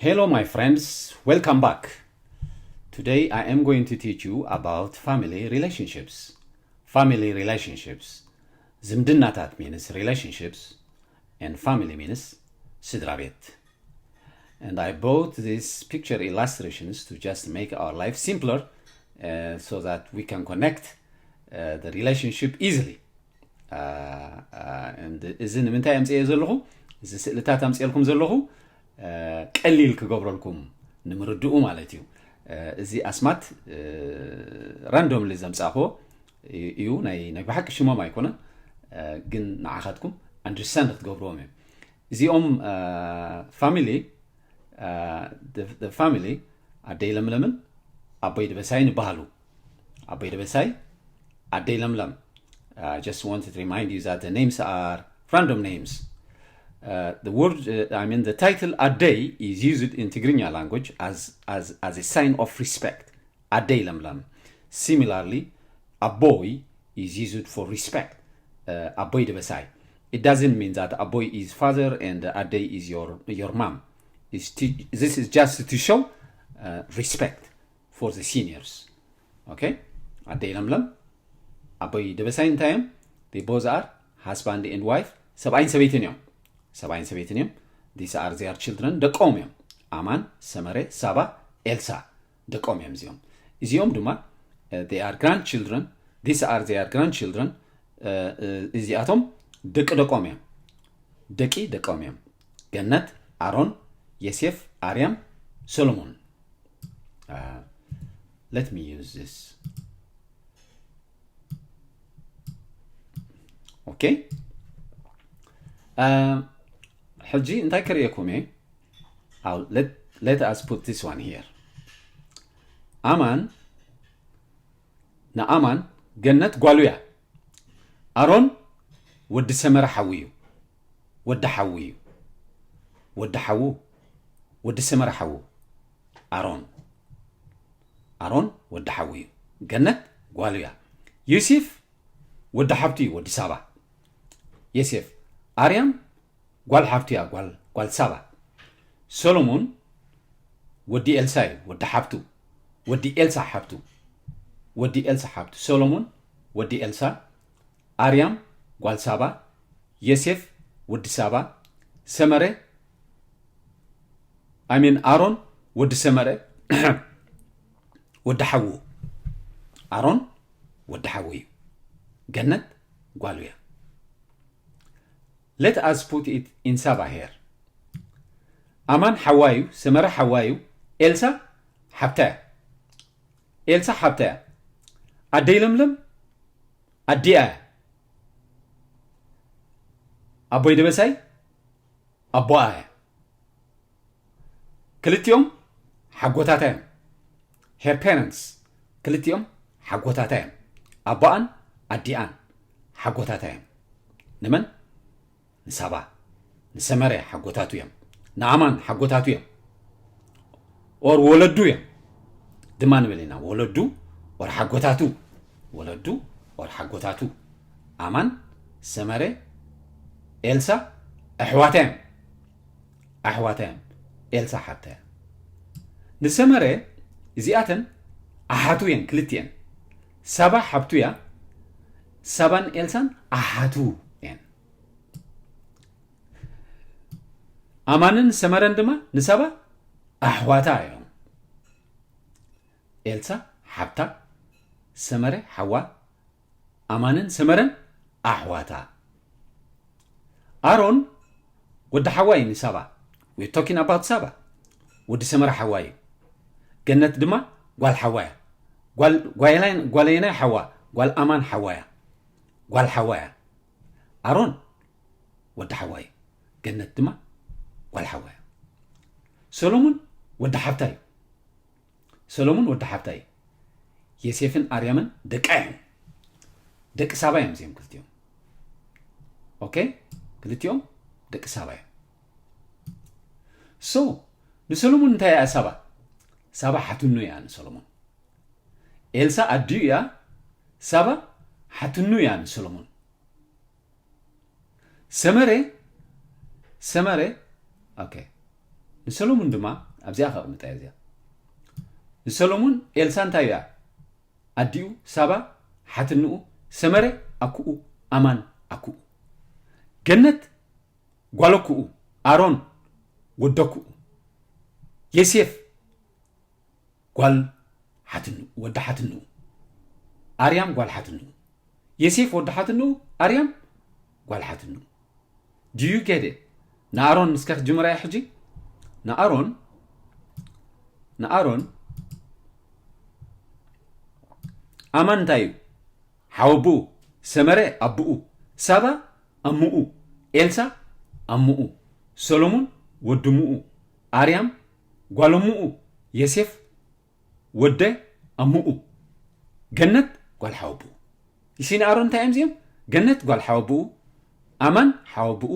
Hello, my friends. Welcome back. Today I am going to teach you about family relationships. Family relationships. ዝምድናታት means relationships and family means ስድራ ቤት. And I brought these picture illustrations to just make our life simpler uh, so that we can connect uh, the relationship easily. Uh, uh, and እዚ ንምንታይ ኣምፅኤ ዘለኹ እዚ ስእልታት ኣምፅኤልኩም ዘለኹ uh, ቀሊል ክገብረልኩም ንምርድኡ ማለት እዩ። Uh, እዚ ኣስማት uh, randomly ዘምፃእኽዎ እዩ፣ ናይ ናይ ብሓቂ ሽሞም ኣይኮነን፣ uh, ግን ንዓኻትኩም understand ክትገብርዎም እዮም። እዚኦም uh, family uh, the, the family ኣደይ ለምለምን ኣቦይ ደበሳይን ይበሃሉ። ኣቦይ ደበሳይ፣ ኣደይ ለምለም. I just wanted to remind you that the names are random names. Uh, the word, uh, I mean, the title ኣደይ is used in Tigrinya language as, as, as a sign of respect. ኣደይ ለምለም. Similarly, ኣቦይ is used for respect. Uh, ኣቦይ ደበሳይ. It doesn't mean that ኣቦይ is father and ኣደይ is your, your mom. It's to, this is just to show uh, respect for the seniors. Okay? ኣደይ ለምለም ኣቦይ ደበሳይ እንታይ እዮም? They both are husband and wife. ሰብኣይን ሰበይትን እዮም። ሰብኣይን ሰበይትን እዮም። These are their children. ደቆም እዮም። ኣማን፣ ሰመረ፣ ሳባ፣ ኤልሳ ደቆም እዮም እዚኦም። እዚኦም ድማ uh, they are grandchildren. These are their grandchildren. Uh, uh, እዚኣቶም ደቂ ደቆም እዮም። ደቂ ደቆም እዮም። ገነት፣ ኣሮን፣ የሴፍ፣ ኣርያም፣ ሰሎሞን። Uh, let me use this. Okay. Uh, ሕጂ እንታይ ክርእየኩም እየ? I'll let, let us put this one here. ኣማን፣ ንኣማን ገነት ጓሉ እያ። ኣሮን ወዲ ሰመረ ሓዉ እዩ። ወዲ ሓዉ እዩ። ወዲ ሓዉ፣ ወዲ ሰመረ ሓዉ። ኣሮን፣ ኣሮን ወዲ ሓዉ እዩ። ገነት ጓሉ እያ። ዮሴፍ ወዲ ሓብቱ እዩ፣ ወዲ ሳባ። ዮሴፍ፣ ኣርያም ጓል ሓብቱ እያ፣ ጓል፣ ጓል ሳባ። ሰሎሞን ወዲ ኤልሳ እዩ፣ ወዲ ሓብቱ። ወዲ ኤልሳ ሓብቱ። ወዲ ኤልሳ ሓብቱ። ሰሎሞን ወዲ ኤልሳ፣ ኣርያም ጓል ሳባ፣ ዮሴፍ ወዲ ሳባ፣ ሰመረ፣ I mean ኣሮን ወዲ ሰመረ፣ ወዲ ሓዉ። ኣሮን ወዲ ሓዉ እዩ። ገነት ጓሉ እያ። Let us put it in ሳባ here. ኣማን ሓዋ እዩ፣ ሰመረ ሓዋ እዩ፣ ኤልሳ ሓብታ እያ። ኤልሳ ሓብታ እያ። ኣደይ ለምለም ኣዲኣ እያ። ኣቦይ ደበሳይ ኣቦኣ እያ። ክልቲኦም ሓጎታታ እዮም። Her parents፣ ክልቲኦም ሓጎታታ እዮም። ኣቦኣን ኣዲኣን ሓጎታታ እዮም። ንመን? ንሳባ፣ ንሰመረ ሓጎታቱ እዮም። ንኣማን ሓጎታቱ እዮም። Or ወለዱ እዮም ድማ ንብል ኢና። ወለዱ or ሓጎታቱ። ወለዱ or ሓጎታቱ። ኣማን፣ ሰመረ፣ ኤልሳ ኣሕዋታ እዮም። ኣሕዋታ እዮም። ኤልሳ ሓብታ እያ። ንሰመረ እዚኣተን ኣሓቱ እየን ክልቲኤን። ሳባ ሓብቱ እያ። ሳባን ኤልሳን ኣሓቱ እየን። ኣማንን ሰመረን ድማ ንሳባ ኣሕዋታ እዮም። ኤልሳ ሓብታ፣ ሰመረ ሓዋ፣ ኣማንን ሰመረን ኣሕዋታ። ኣሮን ወዲ ሓዋ እዩ ንሳባ። We're talking about ሳባ። ወዲ ሰመረ ሓዋ እዩ። ገነት ድማ ጓል ሓዋ እያ። ጓል፣ ጓል፣ ጓል ኣየናይ ሓዋ? ጓል ኣማን ሓዋ እያ። ጓል ሓዋ እያ። ኣሮን ወዲ ሓዋ እዩ። ገነት ድማ ጓል ሓዋ እያ። ሰሎሙን ወዲ ሓብታ እዩ። ሰሎሙን ወዲ ሓብታ እዩ። ዮሴፍን ኣርያምን ደቃ እዮም። ደቂ ሳባ እዮም እዚኦም ክልቲኦም። ኦኬ? ክልቲኦም ደቂ ሳባ እዮም። So ንሰሎሙን እንታይ እያ ሳባ? ሳባ ሓትኑ እያ ንሰሎሙን። ኤልሳ ኣዲኡ እያ። ሳባ ሓትኑ እያ ንሰሎሙን። ሰመረ፣ ሰመረ፣ ኦኬ። ንሰሎሙን ድማ ኣብዚኣ ከቕምጣ እያ እዚኣ። ንሰሎሙን ኤልሳ እንታይ እያ? ኣዲኡ ሳባ ሓትንኡ፣ ሰመረ ኣኩኡ፣ ኣማን ኣኩኡ፣ ገነት ጓለኩኡ፣ ኣሮን ወደኩኡ፣ የሴፍ ጓል ሓትንኡ፣ ወዲ ሓትንኡ፣ ኣርያም ጓል ሓትንኡ፣ የሴፍ ወዲ ሓትንኡ፣ ኣርያም ጓል ሓትንኡ። Do you get it? ንኣሮን እስከ ክጅምራ እያ ሕጂ። ንኣሮን ንኣሮን ኣማን እንታይ እዩ? ሓወብኡ። ሰመረ ኣቡኡ። ሳባ ኣሙኡ። ኤልሳ ኣሙኡ። ሰሎሙን ወድሙኡ። ኣርያም ጓለሙኡ። የሴፍ ወደ ኣሙኡ። ገነት ጓል ሓወብኡ። ይሲ ንኣሮን እንታይ እዮም እዚኦም? ገነት ጓል ሓወብኡ። ኣማን ሓወብኡ።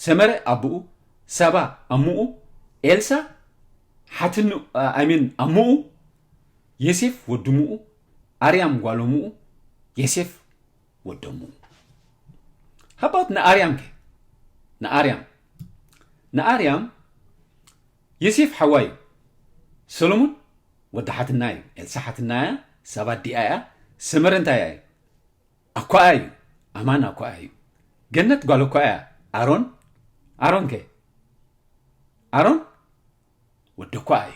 ሰመረ ኣቡኡ። ሳባ ኣሙኡ። ኤልሳ ሓትንኡ፣ I mean ኣሙኡ። የሴፍ ወድሙኡ። ኣርያም ጓለሙኡ። የሴፍ ወደሙኡ። How about ንኣርያም ከ? ንኣርያም ንኣርያም የሴፍ ሓዋ እዩ። ሰሎሙን ወዲ ሓትና እዩ። ኤልሳ ሓትና እያ። ሳባ ኣዲኣ እያ። ሰመረ እንታይ እያ? ኣኳኣ እዩ። ኣማን ኣኳኣ እዩ። ገነት ጓል ኣኳኣ እያ። ኣሮን ኣሮን ከ? ኣሮን ወዲ ኣኳኣ እዩ።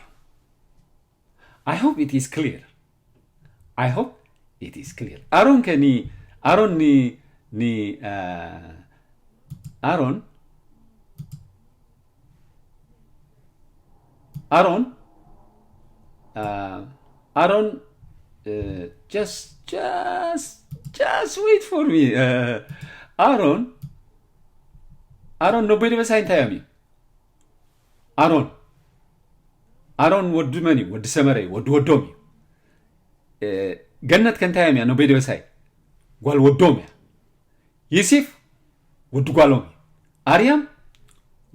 I hope it is clear. I hope it is clear. ኣሮን ከ ኒ ኣሮን ኒ ኒ ኣሮን ኣሮን ኣሮን just just just wait for me. ኣሮን ኣሮን ነቦይ ደበሳይ እንታይ እዮም እዩ? ኣሮን ኣሮን ወዲ መን እዩ? ወዲ ሰመረ እዩ። ወዲ ወዶም እዩ። ገነት ከንታዮም እያ? ነቦይ ደበሳይ ጓል ወዶም እያ። የሴፍ ወዲ ጓሎም እዩ። ኣርያም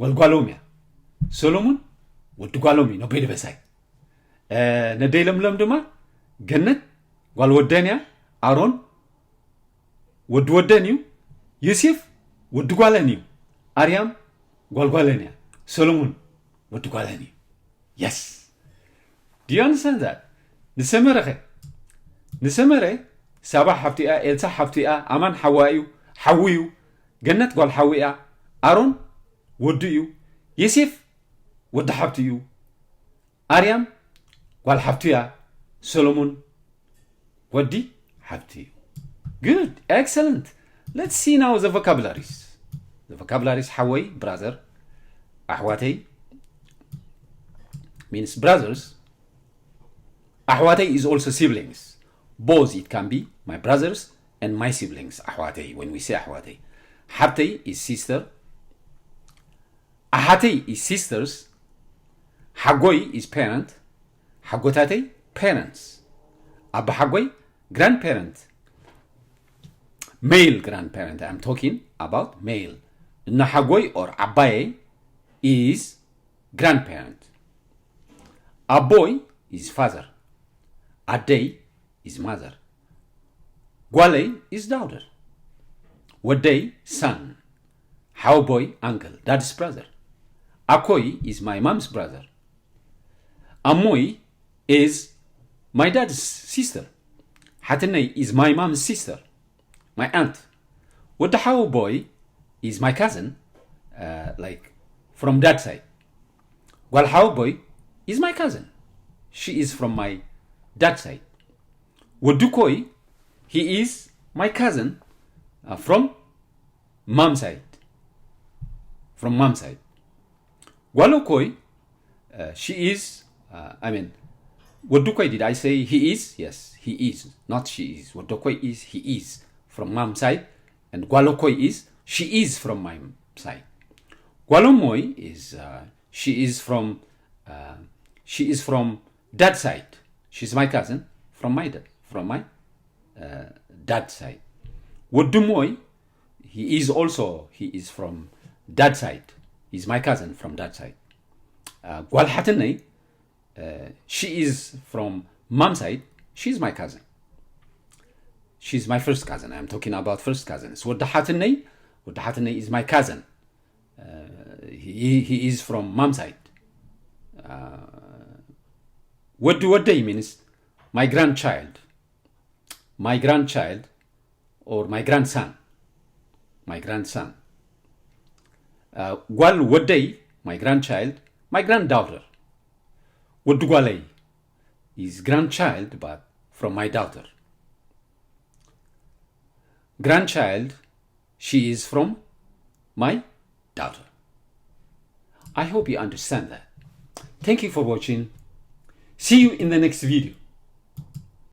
ጓል ጓሎም እያ። ሰሎሙን ወዲ ጓሎም እዩ። ነቦይ ደበሳይ ነደይ ለምለም ድማ ገነት ጓል ወደን እያ። ኣሮን ወዲ ወደን እዩ። ዮሴፍ ወዲ ጓለን እዩ። ኣርያም ጓል ጓለን እያ። ሰሎሙን ወዲ ጓለን እዩ። Yes. Do you understand that? ንሰመረ ኸ? ንሰመረ ሳባ ሓፍቱ እያ፣ ኤልሳ ሓፍቱ እያ፣ ኣማን ሓዋ እዩ፣ ሓዉ እዩ፣ ገነት ጓል ሓዉ እያ፣ ኣሮን ወዱ እዩ፣ ዮሴፍ ወዲ ሓፍቱ እዩ፣ ኣርያም ጓል ሓፍቱ እያ፣ ሰሎሙን ወዲ ሓፍቱ እዩ። Good, excellent. Let's see now the vocabularies. The vocabularies ሓወይ፣ brother፣ ኣሕዋተይ means brothers. ኣሕዋተይ is also siblings. Both, it can be my brothers and my siblings. ኣሕዋተይ, when we say ኣሕዋተይ. ሓብተይ is sister. ኣሓተይ is sisters. ሓጎይ is parent. ሓጎታተይ parents. ኣቦ ሓጎይ grandparent. Male grandparent. I'm talking about male. እነ ሓጎይ or ዓባየይ is grandparent. ኣቦይ is father. ኣደይ is mother. ጓለይ is daughter. ወደይ son. ሓወቦይ uncle, dad's brother. ኣኮይ is my mom's brother. ኣሞይ is my dad's sister. ሓትነይ is my mom's sister, my aunt. ወዲ ሓወቦይ is my cousin, uh, like from dad side. ጓል ሓወቦይ is my cousin. She is from my dad side. ወዲ ኮይ, he is my cousin, uh, from mom side. From mom side. ጓል ኮይ, uh, she is, uh, I mean, ወዲ ኮይ, did I say he is? Yes, he is. Not she is. ወዲ ኮይ is, he is from mom side. And ጓል ኮይ is, she is from my side. ጓል ሞይ is, uh, she is from, uh, she is from dad side. She's my cousin from my dad, from my, uh, dad side. ወዲ ሞይ, he is also, he is from dad side. He's my cousin from dad side. Uh, ጓል ሓትነይ, uh, she is from mom side. She's my cousin. She's my first cousin. I'm talking about first cousins. ወዲ ሓትነይ, ወዲ ሓትነይ is my cousin. Uh, he, he is from mom side. ወዲ ወደይ means my grandchild, my grandchild or my grandson, my grandson. ጓል ወደይ, my grandchild, my granddaughter. ወዲ ጓለይ is grandchild but from my daughter. Grandchild, she is from my daughter. I hope you understand that. Thank you for watching. See you in the next video.